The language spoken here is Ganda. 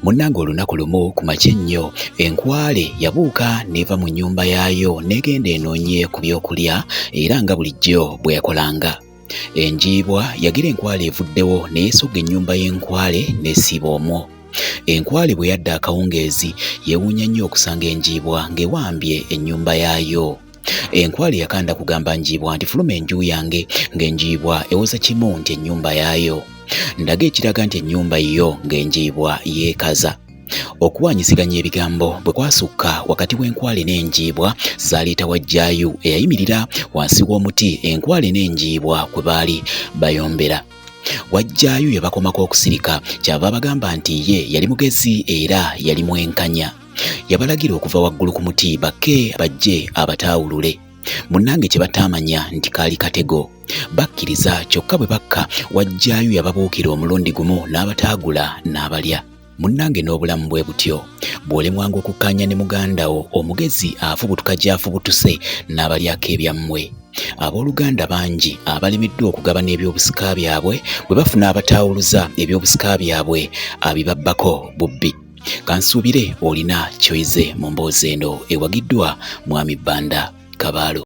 Munnange olunaku lumu ku makya ennyo, enkwale yabuuka n'eva mu nnyumba yaayo n'egenda enoonye ku byokulya era nga bulijjo bwe yakolanga. Enjiibwa yagira enkwale evuddewo ne yeesogga ennyumba y'enkwale n'esiiba omwo. Enkwale bwe yadda akawungeezi yeewuunya nnyo okusanga enjiibwa ng'ewambye ennyumba yaayo. Enkwale yakanda kugamba njiibwa nti fuluma enju yange, ng'enjiibwa ewoza kimu nti ennyumba yaayo. Ndaga ekiraga nti ennyumba yiyo, ng'enjiibwa yeekaza. Okuwaanyisiganya ebigambo bwe kwasukka wakati w'enkwale n'enjiibwa, zaaleeta Wajjaayu eyayimirira wansi w'omuti enkwale n'enjiibwa kwe baali bayombera. Wajjaayu yabakomako okusirika, kyava abagamba nti ye yali mugezi era yali mwenkanya. Yabalagira okuva waggulu ku muti bakke bajje abataawulule. Munnange kye bataamanya nti kaali katego. Bakkiriza kyokka bwe bakka Wajjaayu yababuukira omulundi gumu n'abataagula n'abalya. Munnange n'obulamu bwe butyo. Bw'olemwanga okukkaanya ne muganda wo omugezi afubutuka gy'afubutuse n'abalyako ebyammwe. Abooluganda bangi abalemeddwa okugabana eby'obusika byabwe bwe bafuna abataawuluza eby'obusika byabwe abibabbako bubbi. Kansuubire olina ky'oyize mu mboozi eno ewagiddwa Mwami Banda Kabaalo.